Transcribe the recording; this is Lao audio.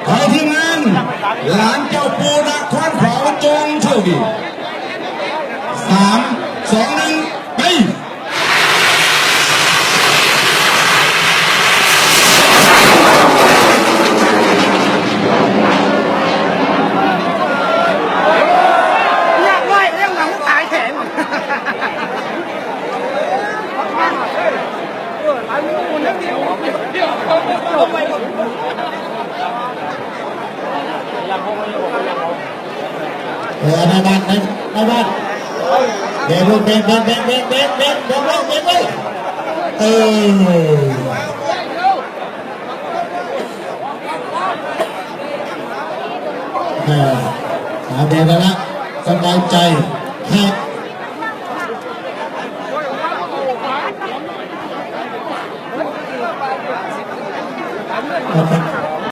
ຂໍທີມງານຫຼານເຈົ້າປູ່ນະຄອນຂອງ ຈົ່ງໂຊກດີ. ສາມ ສອງ ໜຶ່ງ ໄປ! ເອີ ນາຍບ້ານ ນາຍ ນາຍບ້ານ ແບກລົງ ແບກ ແບກ ແບກ ແບກ ແບກ ແບກ ແບກ ແບກ ແບກ ແບກ ເອີ ເອີ ເອົາ ແບກໄດ້ລະ ສະບາຍໃຈ ແຮກ.